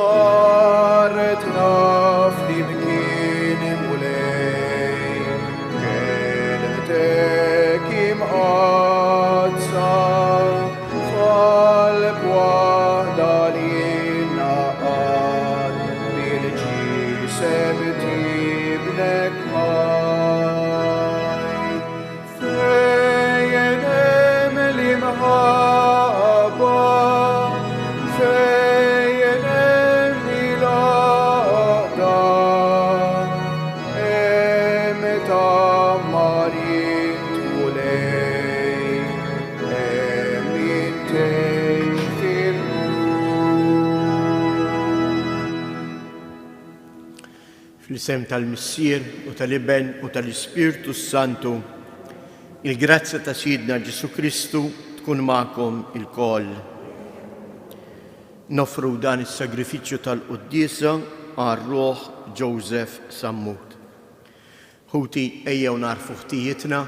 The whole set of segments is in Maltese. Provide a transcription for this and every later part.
Spartna flimkien Mulej, kelmtek imqaddsa, f'qalb waħda li naqgħad bil-ġisem t'Ibnek ħaj. Fejn hemm l-imħabba, fejn hemm il-għaqda, hemm tgħammar int Mulej, hemm int tgħix fil-nur. Fl-isem tal-Missier u tal-Iben u tal-Ispirtu s-Santu, il-grazzja ta' Sidna Ġesù Kristu tkun magħkom ilkoll. Noffru dan is-sagrifiċċju tal-quddiesa għal ruħ Joseph Sammut. Ħuti ejjew nagħrfu ħtijietna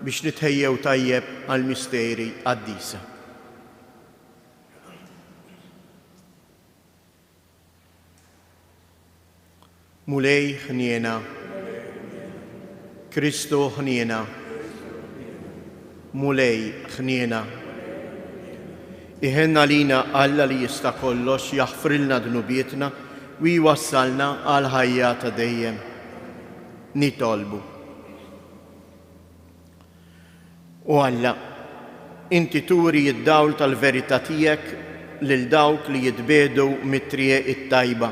biex nitħejjew tajjeb għall-misteri qaddisa. Mulej ħniena. Kristu ħniena. Mulej ħniena. Iħenn għalina Alla li jista' kollox jaħfrilna dnubietna u jwassalna għall-ħajja ta' dejjem. Nitolbu. O Alla, inti turi d-dawl tal-verità tiegħek lil dawk li jitbiegħdu mit-triq it-tajba,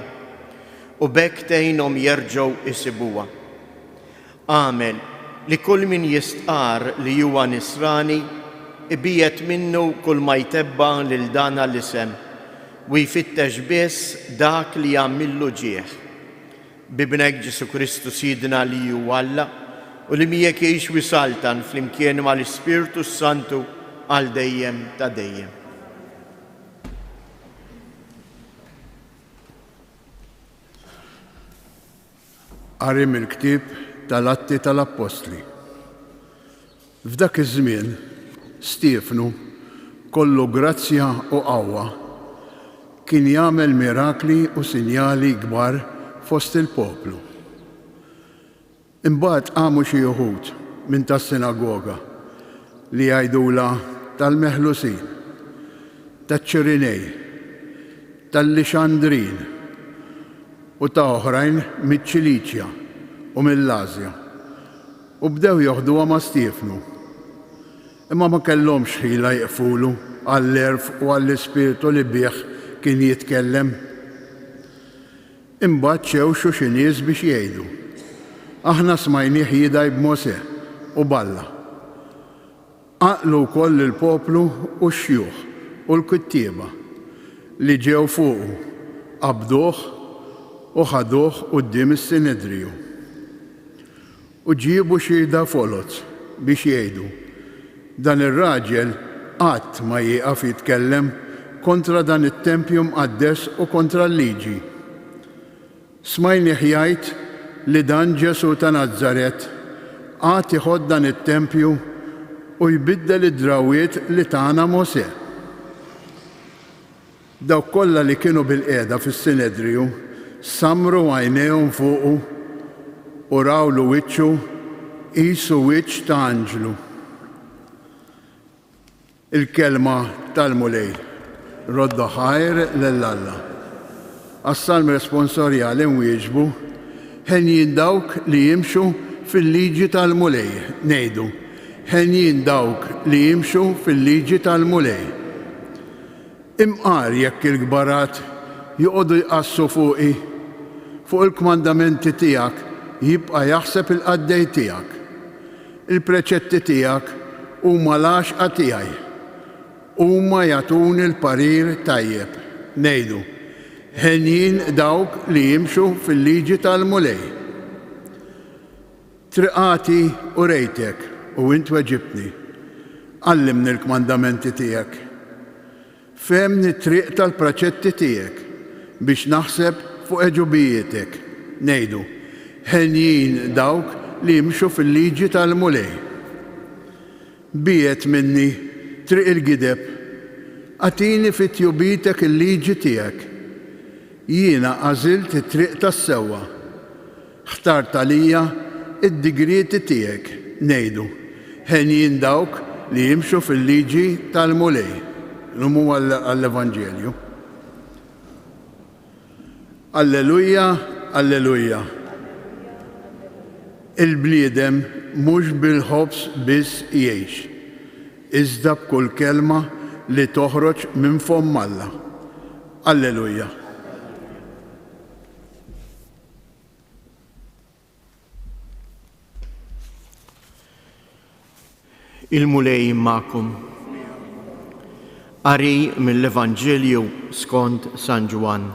u b'hekk tgħinhom jerġgħu jsibuha. Agħmel li kull min jistqarr li huwa Nisrani jbiegħed minnu kull ma jtebba' lil dan l-isem u jfittex biss dak li jagħmillu ġieħ. B'Ibnek Ġesù Kristu Sidna li hu Alla u li miegħek jgħix u jsaltan flimkien mal-Ispirtu s-Santu għal dejjem ta' dejjem. Qari mill-ktieb tal-Atti tal-Appostli. F'dak iż-żmien, Stiefnu, kollu grazzja u qawwa, kien jagħmel mirakli u sinjali kbar fost il-poplu. Imbagħad qamu xi uħud minn tas-sinagoga li jgħidulha tal-Meħlusin, taċ-Ċirinej, tal-Lixandrin u ta' oħrajn miċ-Ċiliċja u mill-Asja. U bdew joħduha ma' Stiefnu. Imma ma kellhomx ħila jieqfulu għall-għerf u għall-ispirtu li bih kien jitkellem. Imbagħad xewxu xi nies biex jgħidu, Aħna smajnieh jidgħi b'Mosè u b'Alla. Qanqlu wkoll lill-poplu u x-xjuħ u l-kittieba, li ġew fuqu, qabduh u ħaduh quddiem is-Sinedriju. U ġiebu xhieda foloz biex jgħidu, Dan ir-raġel qatt ma jieqaf jitkellem kontra dan it-tempju mqaddes u kontra l-Liġi. Smajnih jgħid li dan Ġesù ta' Nazaret għad iħott dan it-tempju u jbiddel id-drawwiet li tana Mosè. Dawk kollha li kienu bilqiegħda fis-Sinedriju sammru għajnejhom fuqu u rawlu wiċċu qisu wiċċ ta' anġlu. Il-Kelma tal-Mulej. Roddu ħajr lil Alla. Għas-Salm Responsorjali nwieġbu, Henjin dawk li jimxu fil-liġi tal-Mulej. Ngħidu, Henjin dawk li jimxu fil-liġi tal-Mulej. Imqar jekk il-kbarat joqogħdu jqassu fuqi, fuq il-kmandamenti tiegħek jibqa' jaħseb il-qaddej tiegħek. Il-preċetti tiegħek huma l-għaxqa tiegħi, huma jagħtuni l-parir tajjeb. Ngħidu, Henjin dawk li jimxu fil-liġi tal-Mulej. Triqati urejtek, u int weġibtni. Għallimni l-kmandamenti tiegħek. Fehmni t-triq tal-praċetti tiegħek, biex naħseb fuq għeġubijietek. Ngħidu, Henjin dawk li jimxu fil-liġi tal-Mulej. Biegħed minni triq il-gideb, agħtini fi tjubitek il-liġi tiegħek. Jiena għażilt it-triq tas-sewwa. Ħtart għalija d-digrieti tiegħek. Ngħidu, Henjin dawk li jimxu fil-liġi tal-Mulej. Illum huwa għall-Evanġelju. Alleluja, alleluja. Il-bniedem mhux bil-ħobż biss jgħix, iżda b'kull kelma li toħroġ minn fomm Alla. Alleluja. Il-Mulej magħkom. Qari mill-Evanġelju skont San Ġwann.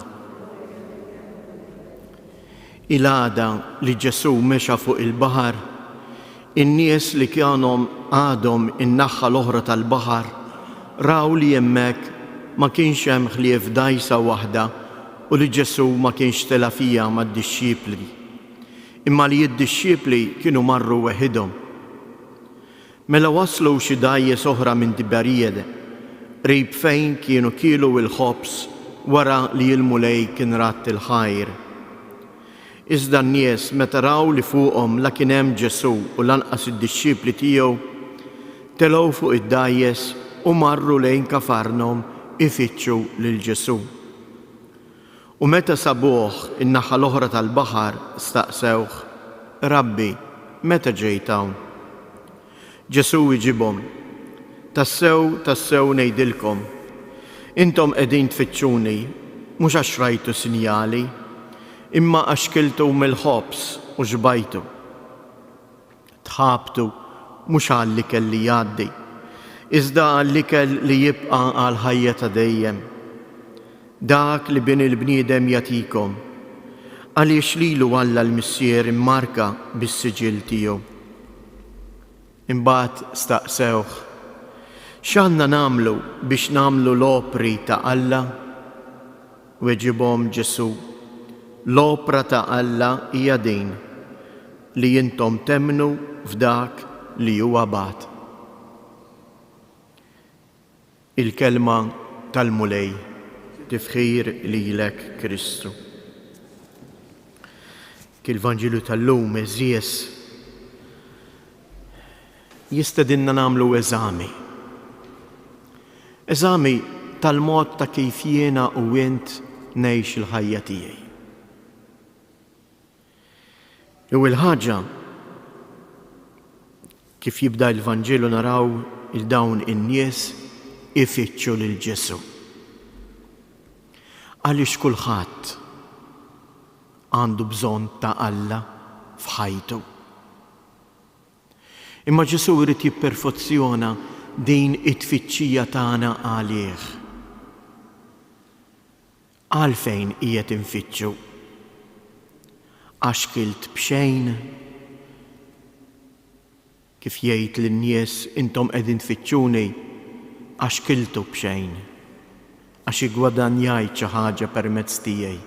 Il-għada li Ġesù mexa fuq il-baħar, in-nies li kienhom għadhom in-naħa l-oħra tal-baħar raw li hemmhekk ma kienx hemm ħlief dgħajsa waħda u li Ġesù ma kienx tela' fiha mad-dixxipli, imma li d-dixxipli kienu marru weħidhom. Mela waslu xi dgħajjes oħra minn Tiberijede, qrib fejn kienu kielu l-ħobż wara li l-Mulej kien radd il-ħajr. Iżda n-nies meta raw li fuqhom la kien hemm Ġesù u lanqas id-dixxipli tiegħu, telgħu fuq id-dgħajjes u marru lejn Kafarnahum ifittxu lil Ġesù. U meta sabuh in-naħa l-oħra tal-baħar, staqsewh, Rabbi, meta ġejt hawn? Ġesù wiġibhom, Tassew, tassew ngħidilkom, intom qegħdin tfittxuni mhux għax rajtu sinjali, imma għax kiltu mill-ħobż u xbajtu. Tħabtu mhux għall-ikel li jgħaddi, iżda għall-ikel li jibqa' għall-ħajja ta' dejjem, dak li Bin il-bniedem jagħtikom, għaliex lilu Alla l-Missier immarka bis-siġill tiegħu. Imbagħad staqsewh, X'għandna nagħmlu biex nagħmlu l-opri ta' Alla? Weġibhom Ġesù, L-opra ta' Alla hija din, li intom temmnu f'dak li huwa bagħat. Il-Kelma tal-Mulej. Tifħir lilek Kristu. Il-Vanġelu tal-lum, għeżież, jistedinna nagħmlu eżami. Eżami tal-mod ta' kif jiena u int ngħix il-ħajja tiegħi. L-ewwel ħaġa, kif jibda l-Vanġelu naraw il dawn in-nies ifittxu lil Ġesù. Għaliex kulħadd għandu bżonn ta' Alla f'ħajtu. Imma Ġesù jrid jipperfezzjona din it-tfittxija tagħna għalih. Għalfejn qiegħed infittxu? Għax kilt b'xejn? Kif jgħid lin-nies intom qegħdin tfittxuni għax kiltu b'xejn, għax iggwadanjajt xi ħaġa permezz tiegħi.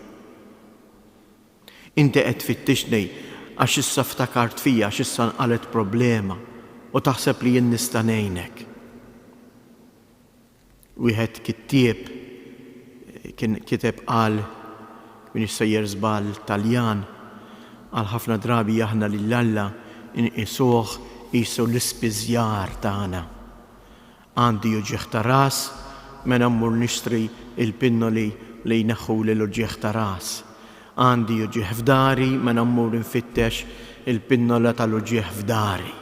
Inti qed tfittixni għax issa ftakart fija għax issa nqalgħet problema u taħseb li jien nista' ngħinek. Wieħed kittieb kien kiteb qal, m'iniex sejjer żball, Taljan, qal ħafna drabi aħna lil Alla nqisuh qisu l-ispiżjar tagħna. Għandi uġigħ ta' ras, mela mmur nixtri l-pinnoli li jneħħuli l-uġigħ ta' ras. Għandi uġigħ f'dahri, mela mmur infittex il-pinnola tal-uġigħ f'dahri.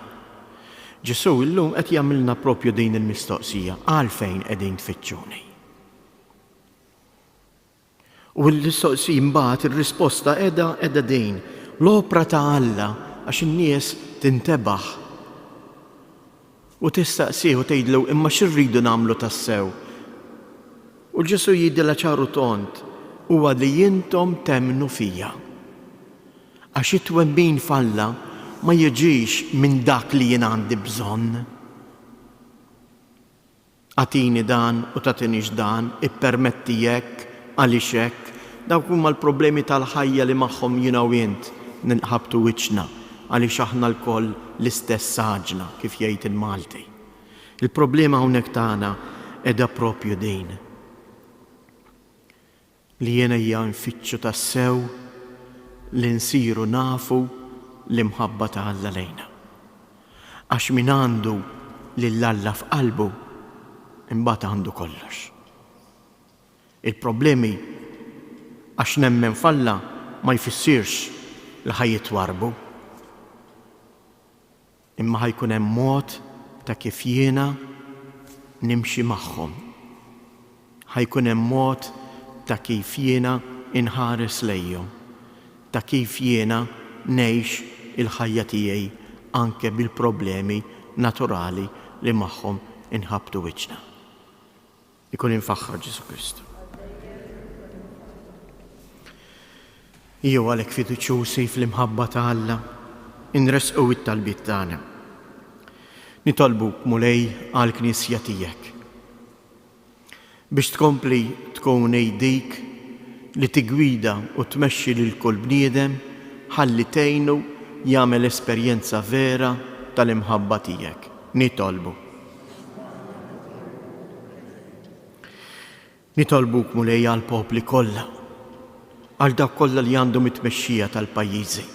Ġesù illum qed jagħmilna propju din il-mistoqsija, għalfejn qegħdin tfittxuni? U l-mistoqsija mbagħad ir-risposta qiegħda qiegħda din, l-opra ta' Alla għax in-nies tintebaħ u tistaqsih u tgħidlu imma x'irridu nagħmlu tassew? U Ġesù jgħidilha ċar u tond, huwa li intom temmnu fija. Għax it-twemmin f'Alla ma jiġix minn dak li jien għandi bżonn. Agħtini dan u tagħtinix dan, ippermetti hekk, għaliex hekk, dawk huma l-problemi tal-ħajja li magħhom jiena u int nħabbtu wiċċna għaliex aħna lkoll l-istess għaġna, kif jgħid il-Malti. Il-problema hawnhekk tagħna qiegħda proprju din. Li jiena hija nfittxu tassew li nsiru nafu l-imħabba ta' Alla lejna. Għax min għandu lil Alla f'qalbu, imbagħad għandu kollox. Il-problemi għax nemmen f'Alla ma jfissirx li ħa jitwarrbu. Imma ħa jkun hemm mod ta' kif jiena nimxi magħhom. Ħa jkun hemm mod ta' kif jiena nħares lejhom, ta' kif jiena ngħix il-ħajja tiegħi anke bil-problemi naturali li magħhom inħabbtu wiċċna. Ikun imfaħħar Ġesù Kristu. Ejjew għalhekk fiduċjużi fl-imħabba ta' Alla, inressqu it-talbiet tagħna. Nitolbuk, Mulej, għall-Knisja tiegħek. Biex tkompli tkun hi dik li tiggwida u tmexxi lil kull bniedem ħalli tgħinu jagħmel esperjenza vera tal-imħabba tiegħek. Nitolbu. Nitolbuk, Mulej, għall-popli kollha, għal dawk kollha li għandhom it-tmexxija tal-pajjiżi.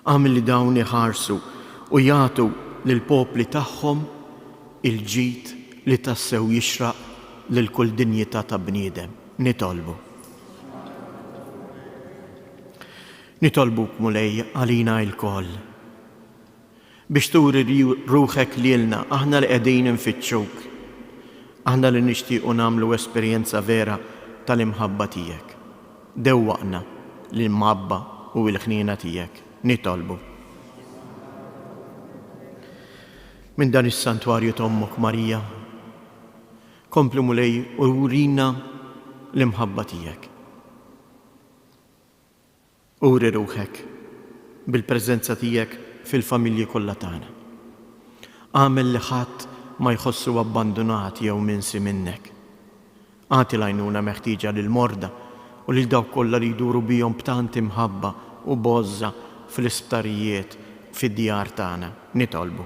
Agħmel li dawn iħarsu u jagħtu lill-popli tagħhom il-ġid li tassew jixraq lil kull dinjità ta' bniedem. Nitolbu. Nitolbuk, Mulej, għalina ilkoll. Biex turi ruħek lilna, aħna li qegħdin infittxuk, aħna li nixtiequ nagħmlu esperjenza vera tal-imħabba tiegħek. Dewwaqna l-imħabba u l-ħniena tiegħek, nitolbu. Minn dan is-santwarju t'Ommok Marija, kompli Mulej urina l-imħabba tiegħek. Uri ruħek bil-preżenza tiegħek fil-familji kollha tagħna. Agħmel li ħadd ma jħossu abbandunat jew minsi minnek. Agħti l-għajnuna meħtieġa lill-morda u lil dawk kollha li jduru bihom b'tant imħabba u b'għożża fl-isptarijiet, fid-djar tagħna. Nitolbu.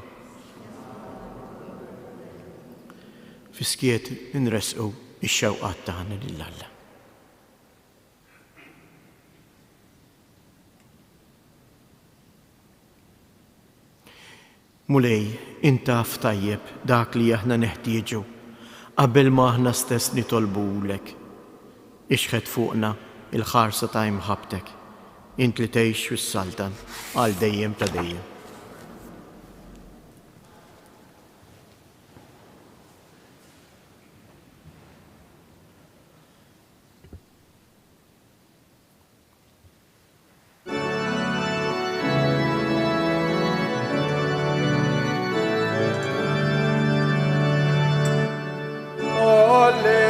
Fis-skiet inressqu x-xewqat tagħna lil Alla. Mulej, int taf tajjeb dak li aħna neħtieġu qabel ma aħna stess nitolbuhulek. Ixħet fuqna l-ħarsa ta' imħabbtek, int li tgħix u ssaltan għal dejjem ta' dejjem.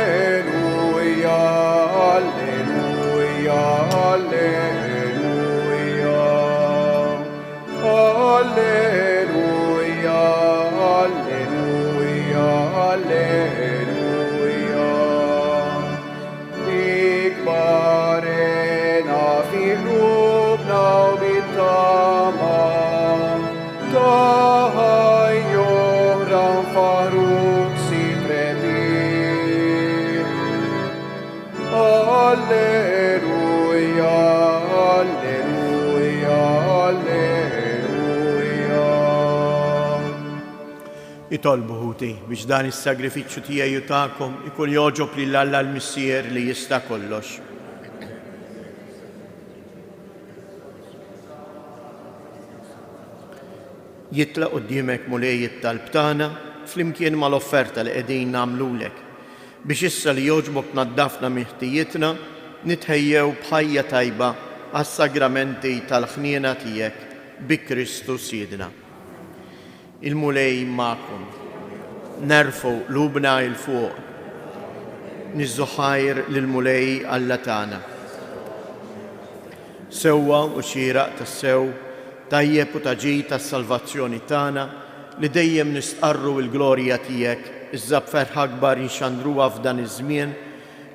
Alleluja, alleluja, alleluja. Alleluja, alleluja, alleluja. Ikbarena fi qlubna u bit-tama ta' ħajja oħra nfaħruk Sid rebbieħ. Alleluja, alleluja, alleluja. Itolbu, ħuti, biex dan is-sagrifiċċju tiegħi u tagħkom ikun jogħġob lil Alla l-Missier li jista' kollox. Jitla' quddiemek, Mulej, it-talb tagħna flimkien mal-offerta li qegħdin nagħmlulek, biex issa li jogħġbok tnaddafna minn ħtijietna, nitħejjew b'ħajja tajba għas-sagramenti tal-ħniena tiegħek bi Kristu Sidna. Il-Mulej magħkom. Nerfgħu qlubna 'l fuq. Niżżu ħajr lill-Mulej Alla tagħna. Sewwa u xieraq tassew, tajjeb u ta' ġid għas-salvazzjoni tagħna, li dejjem nistqarru l-glorja tiegħek, iżda b'ferħ akbar inxandruha f'dan iż-żmien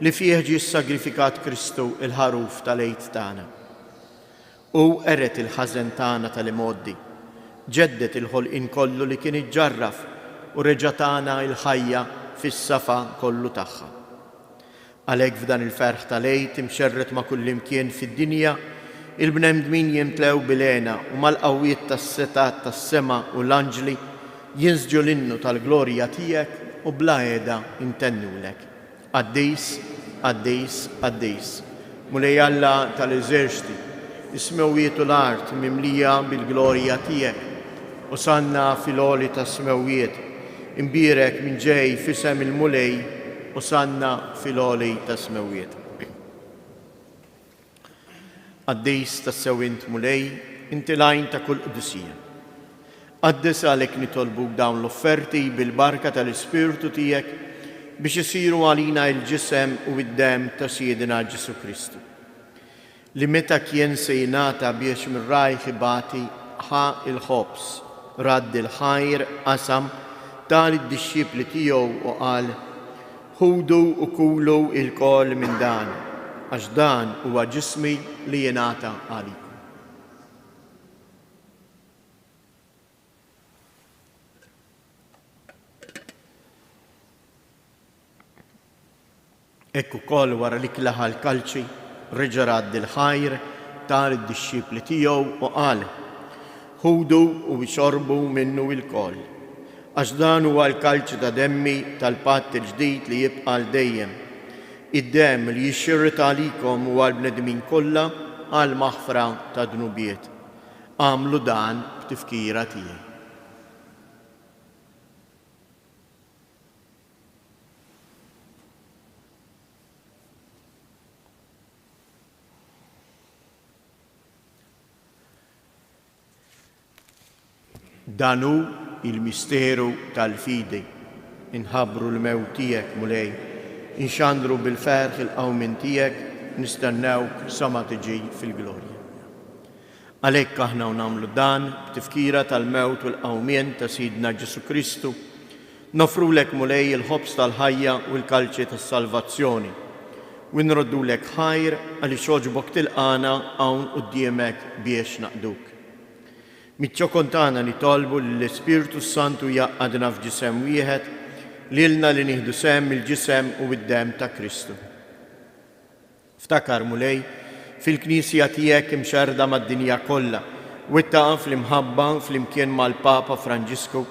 li fih ġie ssagrifikat Kristu il-Ħaruf tal-Għid tagħna. Hu qered il-ħażen tagħna tal-imgħoddi, ġedded il-ħolqien kollu li kien iġġarraf u reġa' tana l-ħajja fis-safa kollu tagħha. Għalhekk f'dan il-ferħ tal-Għid imxerred ma' kullimkien fid-dinja, il-bnedmin jimtlew bil-hena u mal-qawwiet tas-setgħat tas-sema u l-anġli jinsġu l-innu tal-glorja tiegħek u bla heda jtennulek, Qaddis, qaddis, qaddis, Mulej Alla tal-eżerċti, is-smewwiet u l-art mimlija bil-glorja tiegħek. Osanna fil-għoli tas-smewwiet. Imbierek min ġej f'isem il-Mulej, Osanna fil-għoli tas-smewwiet. Qaddis tassew int Mulej, inti l-għajn ta' kull qdusija. Qaddes għalhekk nitolbuk dawn l-offerti bil-barka tal-Ispirtu tiegħek biex isiru għalina il-ġisem u d-demm ta' Sidna Ġesù Kristu. Li meta kien se jingħata biex minn rajh ibati, ħa l-ħobż, radd il-ħajr, qasam, ta lid-dixxipli tiegħu u qal, Ħudu u kulu ilkoll minn dan, għax dan huwa ġismi li jingħata għalikom. Hekk ukoll wara l-ikla ħa l-kalċi, reġa' radd il-ħajr, ta lid-dixxipli tiegħu u qal, Ħudu u ixorbu minnu ilkoll, għax dan huwa l-kalċi ta' demmi tal-patt il-ġdid li jibqa' għal dejjem, id-demm li jixxirret għalikom u għall-bnedmin kollha għall-maħfra tad-dnubiet. Agħmlu dan b'tifkira tiegħi. Dan hu l-misteru tal-fidi. Inħabbru l-mewt tiegħek, Mulej, inxandru bil-ferħ il-qawmien tiegħek, nistennewk sa ma tiġi fil-glorja. Għalhekk aħna u nagħmlu dan b'tifkira tal-mewt u l-qawmien ta' Sidna Ġesù Kristu, noffrulek Mulej il-ħobż tal-ħajja u l-kalċi tas-salvazzjoni, u nroddulek ħajr għaliex għoġbok tilqagħna hawn quddiemek biex naqduk. Miċ-ċokon tagħna nitolbu li l-Ispirtu s-Santu jgħaqqadna f'ġisem wieħed, lilna li nieħdu sehem mill-ġisem u d-demm ta' Kristu. Ftakar, Mulej, fil-Knisja tiegħek imxerrda mad-dinja kollha, wettaqha fl-imħabba flimkien mal-Papa Franġisku,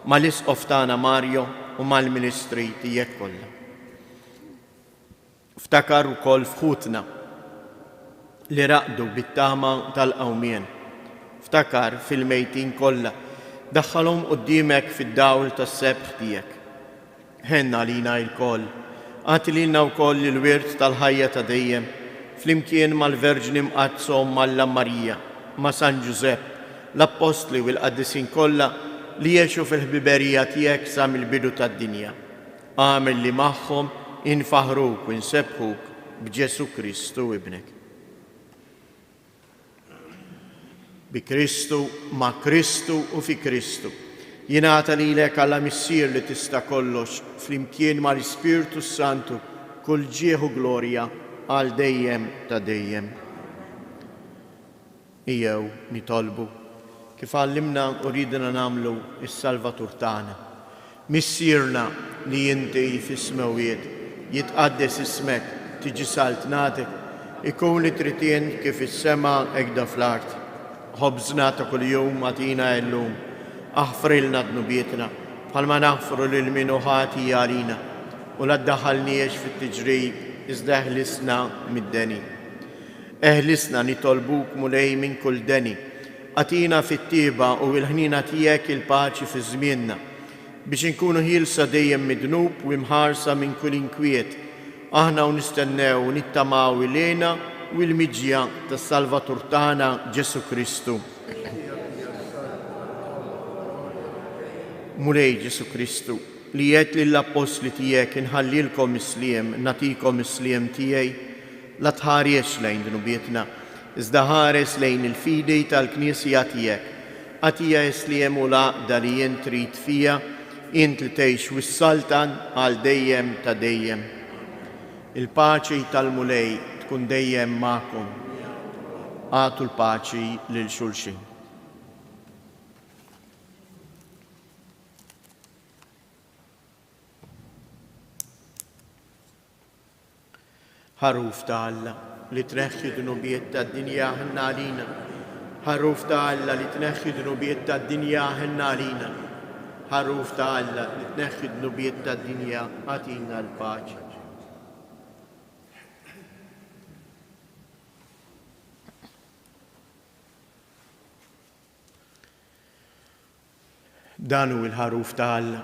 mal-Isqof tagħna Mario u mal-ministri tiegħek kollha. Ftakar ukoll f'ħutna li raqdu bit-tama tal-qawmien. Ftakar fil-mejtin kollha, daħħalhom quddiemek fid-dawl tas-sebħ tiegħek. Ħenn għalina ilkoll. Agħti lilna wkoll il-wirt tal-ħajja ta' dejjem, flimkien mal-Verġni Mqaddsa Omm Alla Marija, ma' San Ġużepp, l-Appostli u l-qaddisin kollha li għexu fil-ħbiberija tiegħek sa mill-bidu tad-dinja. Agħmel li magħhom infaħħruk u nsebbħuk b'Ġesù Kristu Ibnek. Bi Kristu, ma' Kristu u fi Kristu. Jingħata lilek Alla Missier li tista' kollox, flimkien mal-Ispirtu s-Santu, kull ġieħ u glorja għal dejjem ta' dejjem. Ejjew nitolbu, kif għallimna u riedna nagħmlu s-Salvatur tagħna. Missierna li inti fis-smewwiet, jitqaddes ismek, tiġi saltnatek, ikun li trid int kif fis-sema hekda fl-art. Ħobżna ta' kuljum agħtina illum. Aħfrilna dnubietna, bħalma naħfru lil min hu ħati għalina, u la ddaħħalniex fit-tiġrib, iżda eħlisna mid-deni. Eħlisna nitolbuk Mulej minn kull deni. Agħtina fit-tjieba u l-ħniena tiegħek il-paċi fi żmienna, biex inkunu ħielsa dejjem mid-dnub u imħarsa minn kull inkwiet, aħna u nistennew u nittamaw il-hena u l-miġja tas-Salvatur tagħna Ġesù Kristu. Mulej Ġesù Kristu, li għedt lill-appostli tiegħek inħallilkom is-sliem, nagħtikom is-sliem tiegħi, La tħaresx lejn dnubietna, iżda ħares lejn il-fidi tal-Knisja tiegħek. Agħtiha s-sliem u l-għaqda li int trid fiha, int li tgħix u ssaltan għal dejjem ta' dejjem. Il-paċi tal-Mulej tkun dejjem magħkom. Agħtu l-paċi lil xulxin. Ħaruf ta' Alla, li tneħħi d-dnubiet tad-dinja ħenn għalina. Ħaruf ta' Alla li tneħħi d-dnubiet tad-dinja ħenn għalina. Ħaruf ta' Alla li tneħħi d-dnubiet tad-dinja agħtina l-paċi. Dan hu l-Ħaruf ta' Alla.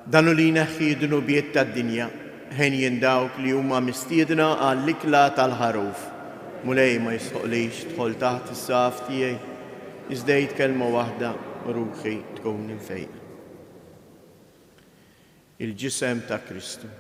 Dan hu li jneħħi d-dnubiet tad-dinja. Henjin dawk li huma mistiedna għall-ikla tal-Ħaruf. Mulej ma jistħoqqlix tidħol taħt is-saqaf tiegħi, iżda għid kelma waħda u ruħi tkun imfejqa. Il-ġisem ta' Kristu.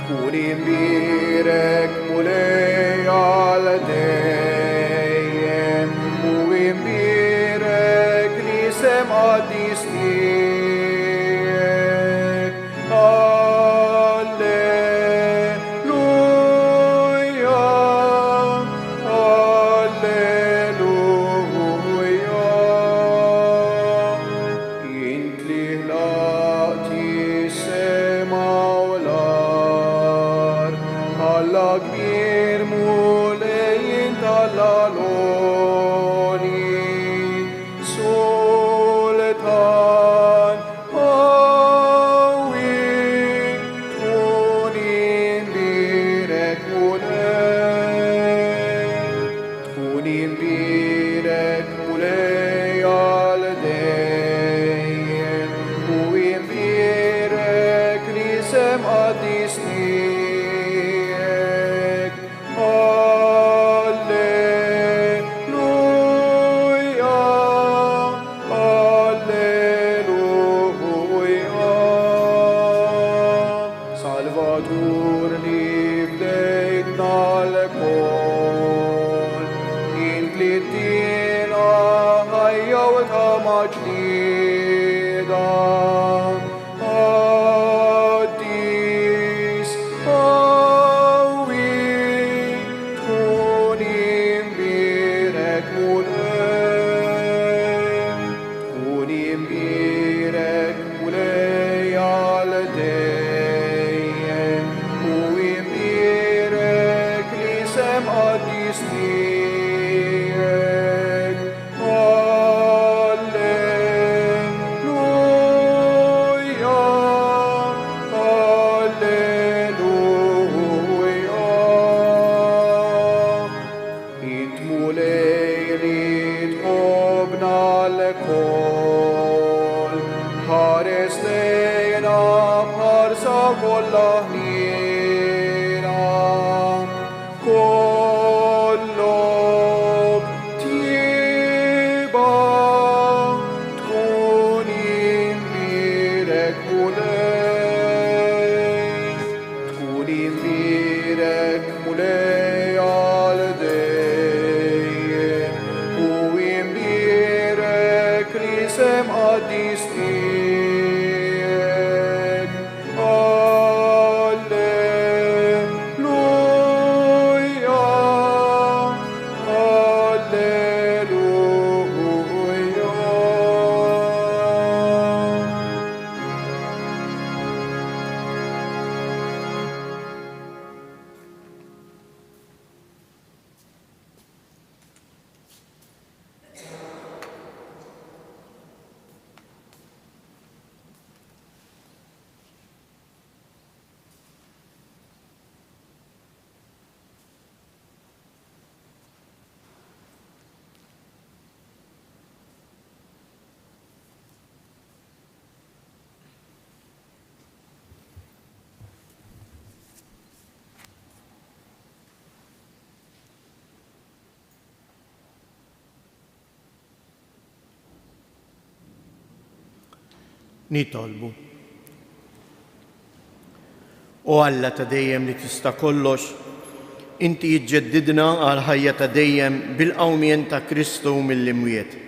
Tkun imbierek Mulej għal dejjem u imbierek l-isem qaddis tiegħek. Alleluja, Alleluja. Int li ħlaqt is-sema u l-art, Alla kbir Mulej int Alla l-għoli, Sultan qawwi, tkun imbierek Mulej, tkun imbierek Mulej għal dejjem, u imbierek l-isem qaddis tiegħek. Alleluja, Alleluja. Salvatur li fdejtna lkoll, int li ttina ħajja u tama ġdida. Qaddis qawwi, tkun imbierek Mulej, tkun imbierek Mulej għal dejjem, u imbierek l-isem qaddis tiegħek. Alleluja, Alleluja. Int Mulej li tħobbna lkoll, ħares lejna b'ħarsa kollha ħniena. Kollok tjieba, tkun imbierek Mulej, tkun imbierek Mulej għal dejjem, u imbierek l-isem qaddis tiegħek. Alleluja, Alleluja. Nitolbu. O Alla ta' dejjem li tista' kollox, inti ġġeddidna għall-ħajja ta' dejjem bil-qawmien ta' Kristu mill-imwiet.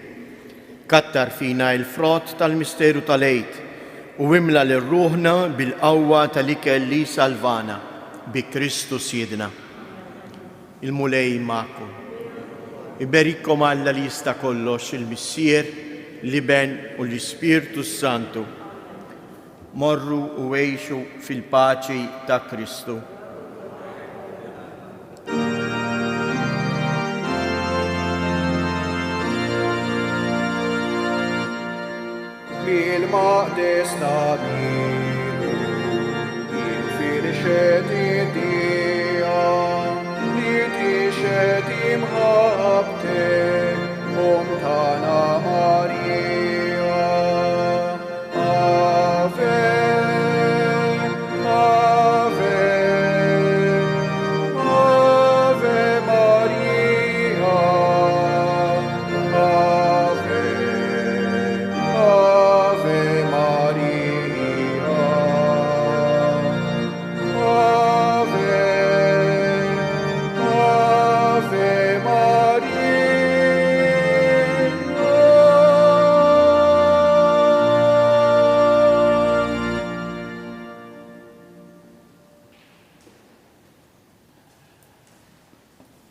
Kattar fina l-frott tal-misteru tal-Għid u imla lil ruħna bil-qawwa tal-ikel li jsalvana, bi Kristu Sidna. Il-Mulej magħkom. Iberikkom Alla li jista' kollox, il-Missier, l-Iben u l-Ispirtu s-Santu. Morru u għixu fil-paċi ta' Kristu. Mill-maqdes ta' Nilu, jinfirxet id-dija.